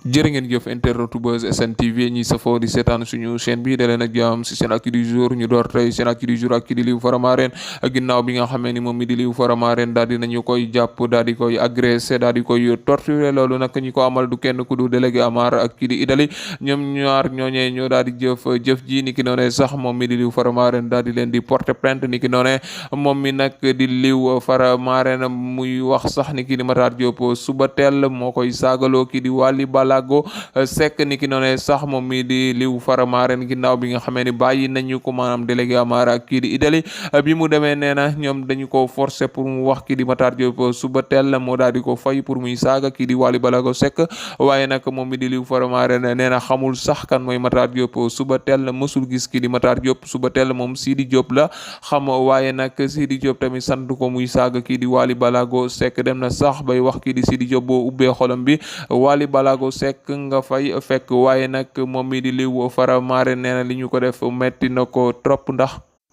jërë ngeen jëf internetu Buzz SN TV ñi safoo di seetaan suñu chaîne bi daleen ak jàmm si seen actu du jour ñu door tey seen actu du jour ak ki di Liw Faramareen ginnaaw bi nga xamee ni moom mi di Liw Faramareen daal di nañu koy jàpp daal di koy agressé daal di koy torturé loolu nag ñi ko amal du kenn ku du délégué Amar ak ki di Idali ñoom ñaar ñooñee ñoo daal di jëf ji ni ki noonee sax moom mi di Liw Faramareen daal di leen di porter plainte ni ki noonee moom mi nag di Liw Faramareen muy wax sax ni ki di Matar Diop suba teel moo koy saagaloo ki di Wally Balago Seck ni ki noone sax moom mi di Liw Faramareen ginnaaw bi nga xamee ni bàyyi nañu ko maanaam délégué Amar ak kii di Idali bi mu demee nee na ñoom dañu ko forcer pour mu wax kii di Matar Diop suba teel moo daal di ko fay pour muy saaga kii di Wally Balago Seck waaye nag moom mi di Liw Faramareen nee na xamul sax kan mooy Matar Diop suba teel mësul gis kii di Matar Diop suba teel moom Sidi Diop la xam waaye nag Sidi Diop tamit sant ko muy saaga kii di Wally Balago Seck dem na sax bay wax kii di Sidi Diop boo ubbee xolam bi Wally Balago Seck nga fay fekk waaye nag moom mi di Liw Faramareen nee na li ñu ko def metti na ko trop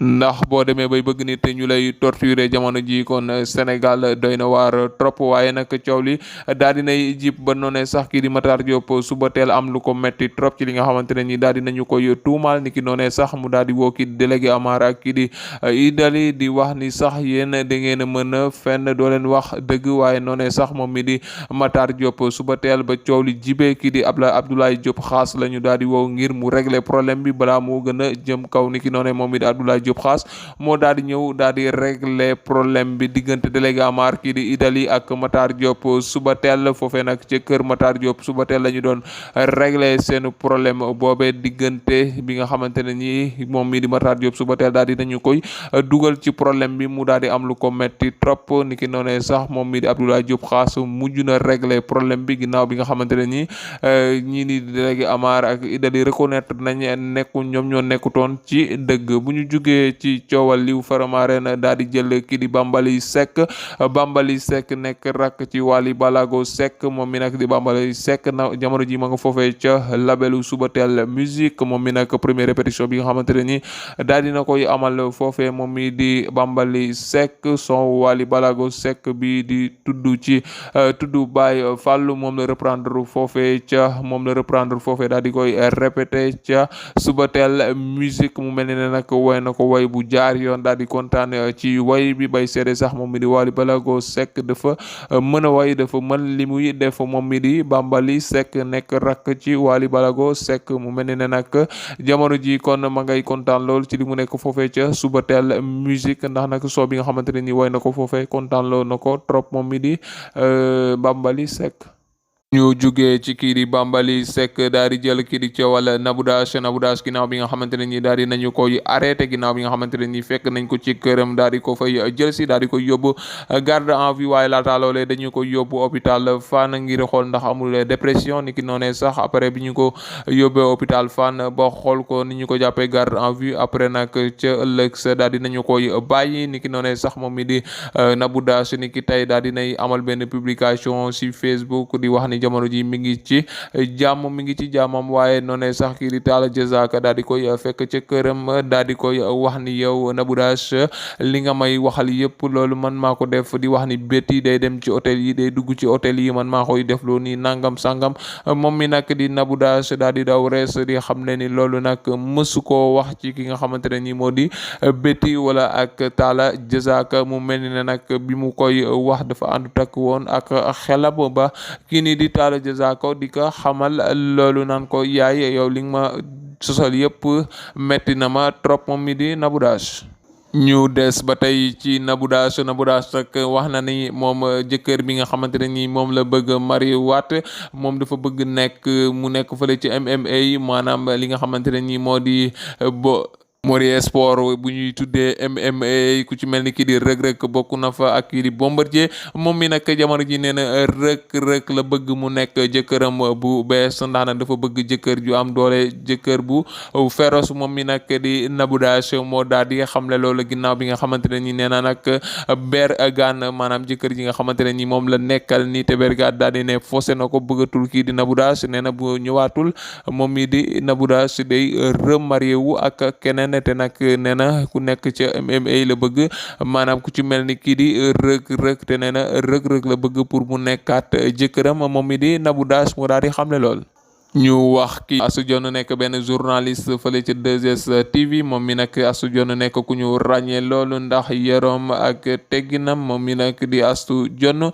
ndax boo demee bay bëgg nit ñu lay torturer jamono ji kon Sénégal doy na waar trop waaye nag coow li daal dinay jib ba noonee sax kii di Matar Diop suba teel am lu ko metti trop ci li nga xamante ne ni daal dinañu koy tuumaal ni ki noonee sax mu daal di woo kii di délégué Amar ak kii di Idali di wax ni sax yéen da ngeen a mën a fenn doo leen wax dëgg waaye noonee sax moom mi di Matar Diop suba teel ba coow li jibee kii di Abdoulaye Diop xaas la ñu daal di woo ngir mu régler problème bi balaa moo gën a jëm kaw ni ki noonee moom mi di Abdoulaye Diop xaas moo daal di ñëw daal di régler problème bi diggante délégué Amar kii di Idali ak Matar Diop suba teel foofee nag ca kër Matar Diop suba teel la ñu doon régler seen problème boobee diggante bi nga xamante ne nii moom mii di Matar Diop suba teel daal di nañu koy dugal ci problème bi mu daal di am lu ko metti trop ni ki noonee sax moom mii di Abdoulaye Diop xaas mujj na régler problème bi ginnaaw bi nga xamante ne nii ñii di délégué Amar ak Idali reconnaître nañ ñoom ñoo nekkutoon ci dëgg bu ñu jugee ci coowal Liw Faramareen daal di jël kii di Bambaly Seck nekk rakk ci Wally Balago Seck moom mi nag di Bambaly Seck na jamono ji ma nga foofee ca labelu Subatel musique moom mi nag première répétition bi nga xamante ne ni daal dina koy amal foofee moom mi di Bambaly Seck son Wally Balago Seck bi di tudd Baye Fallou moom la reprendre foofee daal di koy répété ca Subatel musique mu mel ni ne nag woy na ko woy bu jaar yoon daal di kontaan ci way bi bay seede sax moom mi di Wally Balago Seck dafa mën a way dafa mën li muy def moom mi di Bambaly Seck nekk rakk ci Wally Balago Seck mu mel ni ne nag jamono ji kon ma ngay kontaan lool ci li mu nekk foofee ca Subatel musique ndax nag soo bi nga xamante ne ni way na ko foofee kontaan lool na ko trop moom mi di Bambaly Seck ñu jugee ci kii di Bambaly Seck daal di jël kii di coowal Nabou Dash ginnaaw bi nga xamante ne nii daal di nañu koy arrêté ginnaaw bi nga xamante ne nii fekk nañ ko ci këram daal di ko fay jël si daal di koy yóbbu garde à vue waaye laata loolee dañu ko yóbbu hôpital Fann ngir xool ndax amul dépression ni ki noonee sax après bi ñu ko yóbbee hôpital Fann ba xool ko ni ñu ko jàppee garde à vue après nag ca ëllëg sa daal di nañu koy bàyyi ni ki noonee sax moom mi di Nabou Dash ni ki tey daal di nay amal benn publication si Facebook di wax ni jamono ji mi ngi ci jàmmam waaye noonee sax kii di Talla Diazaka daal di koy fekk ca këram daal di koy wax ni yow Nabou Dash li nga may waxal yëpp loolu man maa ko def di wax ni bétti day dem ci hôtel yi day dugg ci hôtel yi man maa koy def loo nii nangam sangam moom mi nag di Nabou Dash daal di daw rees di xam ne ni loolu nag mësu koo wax ci ki nga xamante ne ni moo di bétti wala ak Talla Diazaka mu mel ni ne nag bi mu koy wax dafa àndu takk woon ak xelam ba kii nii di Talla Diazaka di ko xamal loolu naan ko yaay yow li nga ma sosal yëpp metti na ma trop moom mi di Nabou Dash ñu des ba tey ci Nabou Dash nag wax na ni moom jëkkër bi nga xamante ne ni moom la bëgg mari waat moom dafa bëgg mu nekk fële ci MMA maanaam li nga xamante ne ni moo di Mori sport bu ñuy tuddee MMA ku ci mel ni kii di rëg-rëg bokk na fa ak kii di Bombardier moom mi nag jamono ji nee na rëg-rëg la bëgg mu nekk jëkkëram bu bees ndax nag dafa bëgg jëkkër ju am doole jëkkër bu féroce moom mi nag di Nabou Dash moo daal di xamle loolu ginnaaw bi nga xamante ne ni nee na nag Bergane maanaam jëkkër ji nga xamante ne ni moom la nekkal ni te Bergane daal di ne forcé na ko bëggatul kii di Nabou Dash nee na bu ñëwaatul moom mi di Nabou Dash day remarié wu ak keneen leneen te nag nee na ku nekk ca MMA la bëgg maanaam ku ci mel ni kii di rëg-rëg te nee na rëg-rëg la bëgg pour mu nekkaat jëkkëram moom mi di Nabou Dash moo daal di xamle lool. ñu wax ki Astou Dione nekk benn journaliste fële ci 2STV moom mi nag Astou Dione nekk ku ñu ràññee loolu ndax yaram ak tegginam moom mi nag di Astou Dione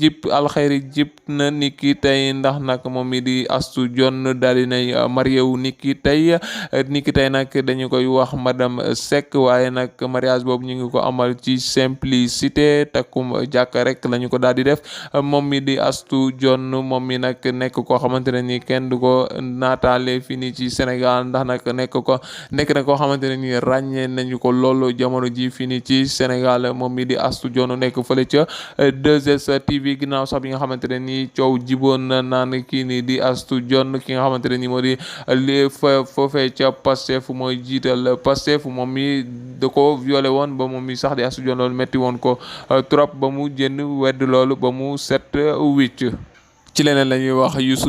jip alxayri jip na niki tey ndax nag moom mi di Astou Dione daal di nay marié wu niki tey nag dañu koy wax madame Seck waaye nag mariage boobu ñu ngi ko amal ci simplicité takkum jàkka rek lañu ko daal di def moom mi di Astou Dione moom mi nag nekk koo xamante ne ni kenn du ko naataale fii nii ci Sénégal ndax nag nekk na koo xamante ne ni ràññee nañu ko loolu jamono ji fii nii ci Sénégal moom mi di Astou Dione nekk fële ca 2STV ginnaaw sax bi nga xamante ne ni coow jiboon na naan kii nii di Astou Dione ki nga xamante ne ni moo di foofee ca Pastef mooy jiital Pastef moom mi da ko violé woon ba moom mi sax di Astou Dione loolu metti woon ko trop ba mu jënd wedd loolu ba mu set wicc ci leneen la ñuy wax Youssou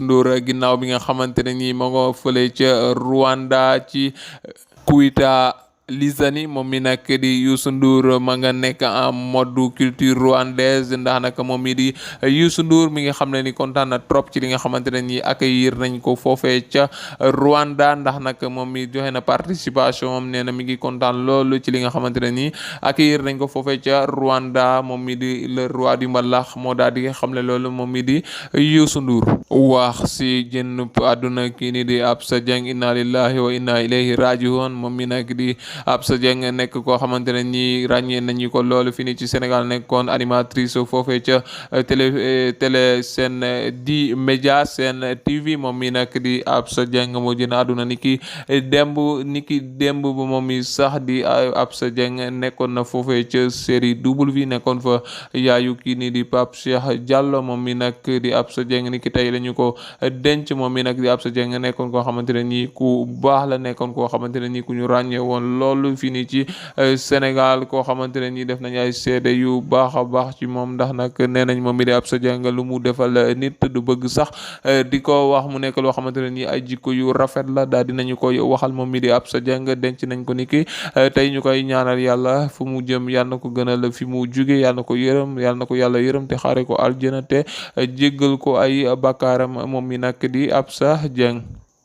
Ndour ginnaaw bi nga xamante ne nii moo nga fële ca Rwanda ci Kuita Lizani moom mi nag di Youssou Ndour ma nga nekk en mode culture rwandaise ndax nag moom mi di Youssou Ndour mi nga xam ne ni kontaan na trop ci li nga xamante ne nii accueillir nañ ko foofee ca Rwanda ndax nag moom mi joxe na participation am nee na mi ngi kontaan loolu ci li nga xamante ne nii accueillir nañ ko foofee ca Rwanda moom mi di le roi du mbalax moo daal di xamle loolu moom mi di Youssou Ndour wax si jën àdduna kii ni di Absa Dieng inna lillahi wa inna ilayhi rajiun moom mi nag di Absa Dieng nekk koo xamante ne ñi ràññee nañu ko loolu fii nii ci Sénégal nekkoon animatrice foofee ca télé Sen di média Sen TV moom mi nag di Absa Dieng moo jën àdduna ni ki démb ba moom mi sax di Absa Dieng nekkoon na foofee ca série W nekkoon fa yaayu kii nii di Pape Cheikh Diallo moom mi nag di Absa Dieng ni ki tey lañu ko denc moom mi nag di Absa Dieng nekkoon koo xamante ne nii ku baax la nekkoon koo xamante ne nii ku ñu ràññee woon loolu fii nii ci Sénégal koo xamante ne nii def nañ ay seede yu baax a baax ci moom ndax nag nee nañ moom mi di Absa Dieng lu mu defal nit du bëgg sax di ko wax mu nekk loo xamante ne nii ay jikko yu rafet la daal dinañu koy waxal moom mi di Absa Dieng denc nañ ko ni ki tey ñu koy ñaanal yàlla fu mu jëm yàlla na ko gënal fi mu jóge yàlla na ko yërëm yàlla na ko yàlla yërëm te xaare ko aljana te jéggal ko ay bakkaaram moom mi nag di Absa Dieng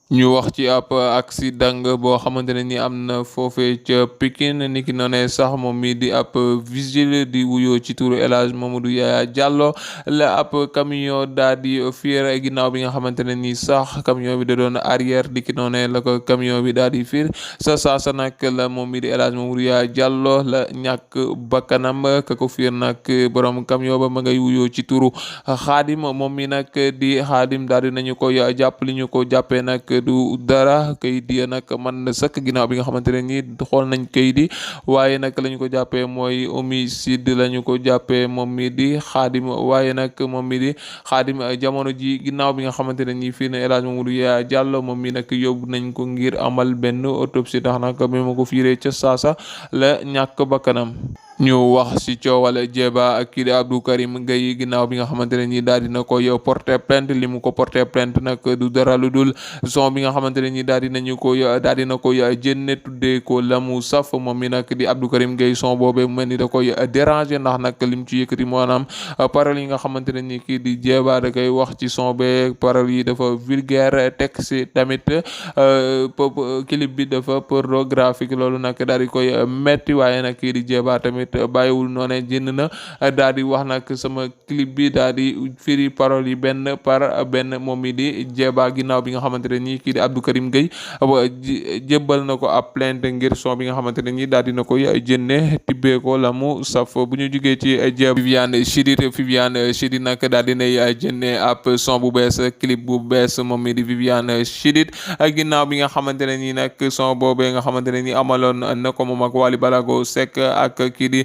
ñu wax ci ab accident boo xamante ne ni am na foofee ca Pikine niki noonee sax moom mi di ab vigile di wuyoo ci turu El Hadj Mamadou Yaya Diallo la ab camion daal di fiir ginnaaw bi nga xamante ne ni sax camion bi da doon arrière niki noonee la ko camion bi daal di fiir sa nag la moom mi di El Hadj Mamadou Yaya Diallo la ñàkk bakkanam ka ko fiir nag borom camion ba ma ngay wuyoo ci turu Xaadim moom mi nag di Xaadim daal di nañu ko jàpp li ñu ko jàppee nag du dara kayit yi nag man na sëkk ginnaaw bi nga xamante ne nii xool nañ kayit yi waaye nag la ñu ko jàppee mooy homicide la ñu ko jàppee moom mi di Xaadim waaye nag moom mi di Xaadim jamono ji ginnaaw bi nga xamante ne nii fii ne El Hadj Mamadou Yaya Diallo moom mi nag yóbbu nañ ko ngir amal benn autopsie ndax nag bi ma ko fiiree ca saasa la ñàkk bakkanam ñu wax ci coowal Jeeba ak kii di Abdou Karim Gueye ginnaaw bi nga xamante ne nii daal dina koy porter plainte li mu ko porter plainte nag du dara lu dul son bi nga xamante ne nii daal dina koy jënne tuddee ko la mu saf moom mi nag di Abdou Karim Gueye son boobee mu mel ni da koy déranger ndax nag lim ci yëkkati maanaam paroles yi nga xamante ne nii kii di Jeeba da koy wax ci son bee paroles yi dafa vulgaire texte tamit clip bi dafa pornographique loolu nag daal di koy metti waaye nag kii di Jeeba tamit bàyyiwul noone jënd na daal di wax nag sama clip bi daal di firi parole yi benn par benn moom mi di Jeeba ginnaaw bi nga xamante ne nii kii di Abdou Karim Gueye jébbal na ko ab plainte ngir son bi nga xamante ne nii daal dina koy jënne tibbee ko la mu saf bu ñu jugee ci Jeeba Viviane Chidid nag daal dinay jënne ab son bu bees clip bu bees moom mi di Viviane Chidid ginnaaw bi nga xamante ne nii nag son boobee nga xamante ne nii amaloon na ko moom ak Wally Balago Seck ak kii di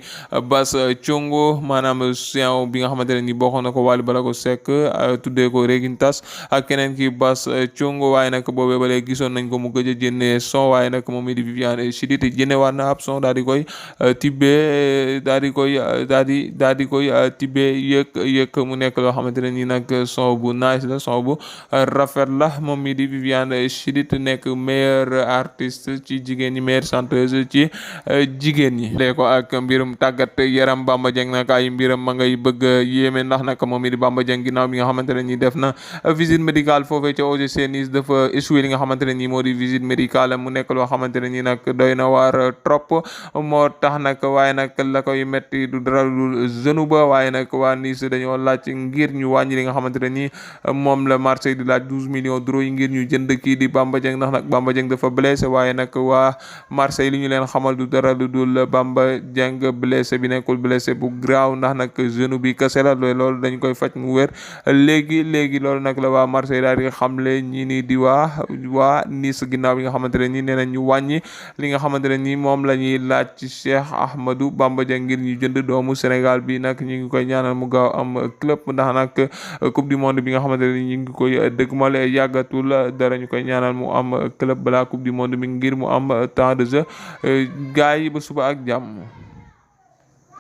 Bass Thioung maanaam sien bi nga xamante ne ni bokk na ko Wally Balago Seck tuddee ko Régintas ak keneen ki Bass Thioung waaye nag nag boobee ba léegi gisoon nañ ko mu gëj a génnee son waaye nag moom mi di Viviane Chidid génnewaat na ab son daal di koy tibbee daal di koy tibbee yëg mu nekk loo xamante ne nii nag son bu nice la son bu rafet la moom mi di Viviane Chidid nekk meilleure artiste ci jigéen ñi meilleure chanteuse ci jigéen ñi lee ko ak mbirum tàggat yaram Bamba Dieng nag ay mbiram ma ngay bëgg yéeme ndax nag moom mi di Bamba Dieng ginnaaw bi nga xamante ne nii def na visite médicale foofee ca OGC Nice dafa échoué li nga xamante ne nii moo di visite médicale mu nekk loo xamante ne nii nag doy na waar trop moo tax nag waaye nag la koy metti du dara lu genou ba waaye nag waa Nice dañoo laaj ngir ñu wàññi li nga xamante ne nii moom la Marseille di laaj 12 millions d'euros yi ngir ñu jënd kii di Bamba Dieng ndax nag Bamba Dieng dafa blessé waaye nag waa Marseille li ñu leen xamal du dara lu dul Bamba Dieng blessé bi nekkul blessé bu graaw ndax nag genou bi kese la loolu dañ koy faj mu wér léegi loolu nag la waa Marseille daal di xamle ñii nii di waa Nice ginnaaw bi nga xamante ne nii nee nañ ñu wàññi li nga xamante ne nii moom la ñuy laaj ci Cheikh Ahmadou Bamba Dieng ngir ñu jënd doomu Sénégal bi nag ñu ngi koy ñaanal mu gaaw am club ndax nag coupe du monde bi nga xamante ne nii ñu ngi koy dëgmal yàggatul dara ñu koy ñaanal mu am club balaa coupe du monde bi ngir mu am temps de jeu gars yi ba suba ak jàmm.